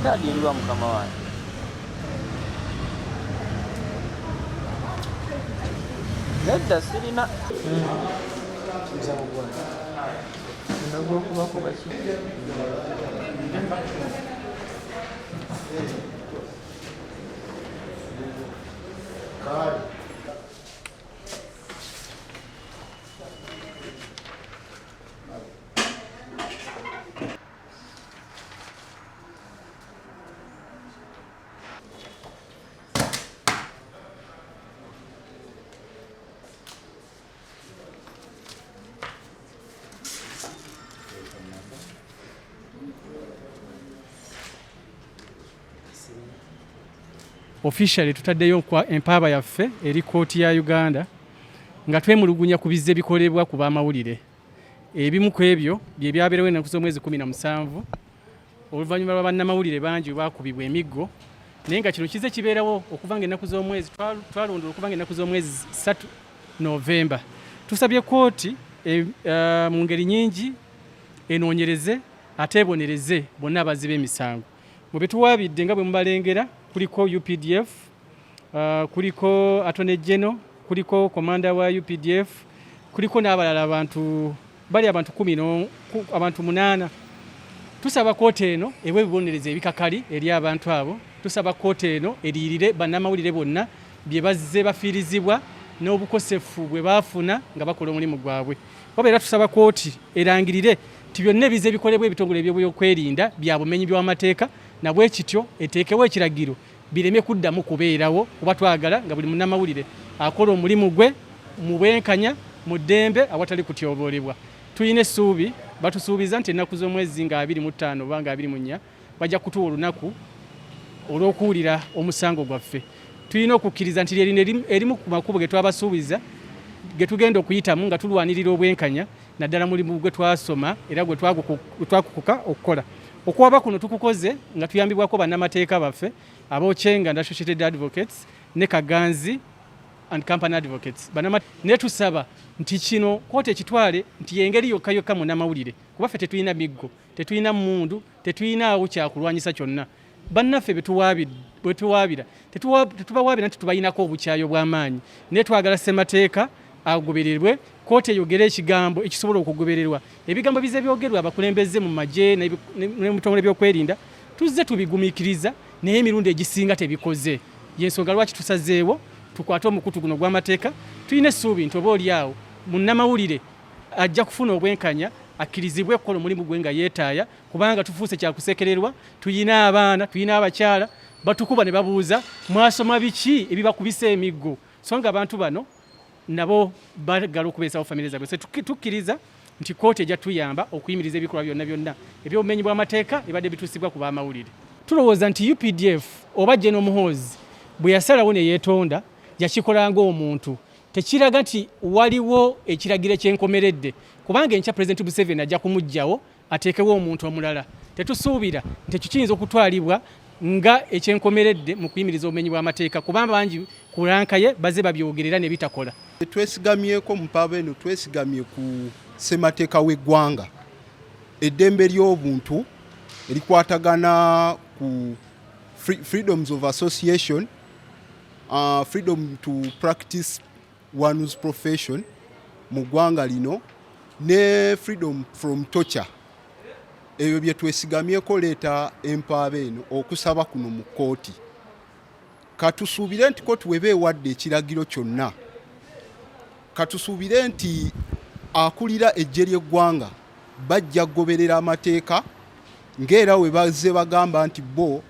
Kaadi eriwa mukama wange? Nedda sirina. Guno gw'okubakuba ki? Officially tutaddeyo empaaba yaffe eri kkooti ya Uganda nga twemulugunya ku bizze bikolebwa ku b'amawulire. Ebimu ku ebyo bye byabeerewo ennaku z'omwezi 17 oluvannyuma lwa bannamawulire bangi bwe baakubibwa emiggo naye nga kino kizze kibeerawo okuva ng'ennaku z'omwezi twalondola okuva ng'ennaku z'omwezi 3 Novemba. Tusabye kkooti mu ngeri nyingi enoonyereze ate ebonereze bonna abazzi b'emisango. Mu be tuwaabidde nga bwe mubalengera kuliko UPDF, kuliko Attorney General, kuliko komanda wa UPDF, kuliko n'abalala abantu bali abantu kumi no, abantu munaana. Tusaba kkooti eno ewe ebibonerezo ebikakali eri abantu abo. Tusaba kkooti eno eriyirire bannamawulire bonna bye bazze bafiirizibwa n'obukosefu bwe baafuna nga bakola omulimu gwabwe. Wabula era tusaba kkooti erangirire nti byonna ebizze bikolebwa ebitongole eby'ebyokwerinda bya bumenyi bw'amateeka na bwe kityo eteekewo ekiragiro bireme kuddamu kubeerawo kuba twagala nga buli munnamawulire akola omulimu gwe mu bwenkanya, mu ddembe awatali kutyoboolebwa. Tulina essuubi, batusuubiza nti ennaku z'omwezi nga 25 oba nga 24 bajja kutuwa olunaku olw'okuwulira omusango gwaffe. Tulina okukkiriza nti lyerino erimu ku makubo ge twabasuubiza ge tugenda okuyitamu nga tulwanirira obwenkanya naddala mulimu gwe twasoma era gwe twakukuka okukola. Okuwaba kuno tukukoze nga tuyambibwako bannamateeka baffe aba Ochenga and Associated Advocates ne Kaganzi and Company Advocates. Naye tusaba nti kino kkooti ekitwale nti y'engeri yokka yokka munnamawulire kuba ffe tetulina miggo, tetulina mmundu, tetulinaawo kyakulwanyisa kyonna. Bannaffe betuwaabira tetubawaabira nti tubayinako obukyayi obw'amaanyi, naye twagala ssemateeka agobererwe, kkooti eyogere ekigambo ekisobola okugobererwa. Ebigambo bizze byogerwa abakulembeze mu magye ne mu bitongole by'okwerinda tuzze tubigumiikiriza, naye emirundi egisinga tebikoze. Y'ensonga lwaki tusazeewo tukwate omukutu guno ogw'amateeka. Tulina essuubi nti oba oli awo munnamawulire ajja kufuna obwenkanya akkirizibwe okukola omulimu gwe nga yeetaaya, kubanga tufuuse kyakusekererwa. Tulina abaana, tulina abakyala, batukuba ne babuuza mwasoma biki ebibakubisa emiggo, so nga abantu bano nabo bagala okubeesawo famire zaabwe. So tukkiriza nti kkooti ejja tuyamba okuyimiriza ebikolwa byonna byonna eby'obumenyi bw'amateeka ebadde bituusibwa ku b'amawulire. Tulowooza nti UPDF oba General Muhoozi bwe yasalawo ne yeetonda yakikola ng'omuntu, tekiraga nti waliwo ekiragiro ekyenkomeredde, kubanga enkya Pulezidenti Museveni ajja kumuggyawo ateekewo omuntu omulala. Tetusuubira nti ekyo kiyinza okutwalibwa nga ekyenkomeredde mu kuyimiriza obumenyi bw'amateeka, kubanga bangi ku ranka ye bazze babyogerera ne bitakola. Twesigamyeko mu mpaaba eno, twesigamye ku ssemateeka w'eggwanga, eddembe ly'obuntu erikwatagana ku freedoms of association, freedom to practice one's profession mu ggwanga lino, ne freedom from torture. Ebyo bye twesigamyeko leeta empaaba eno okusaba kuno mu kkooti. Katusuubire nti kkooti weba ewadde ekiragiro kyonna, katusuubire nti akulira eggye ly'eggwanga bajja kugoberera amateeka ng'era we bazze bagamba nti bo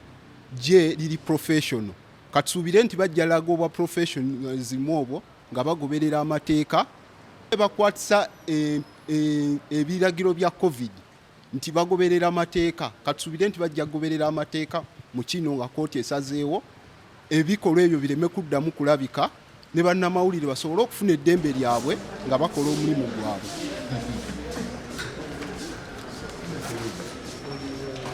ggye liri professional. Katusuubire nti bajja laga obwa professionalism obwo nga bagoberera amateeka, bakwatisa ebiragiro bya COVID nti bagoberera amateeka. Katusuubire nti bajja kugoberera amateeka mu kino nga kkooti esazeewo ebikolwa ebyo bireme kuddamu kulabika, ne bannamawulire basobole okufuna eddembe lyabwe nga bakola omulimu gwabwe.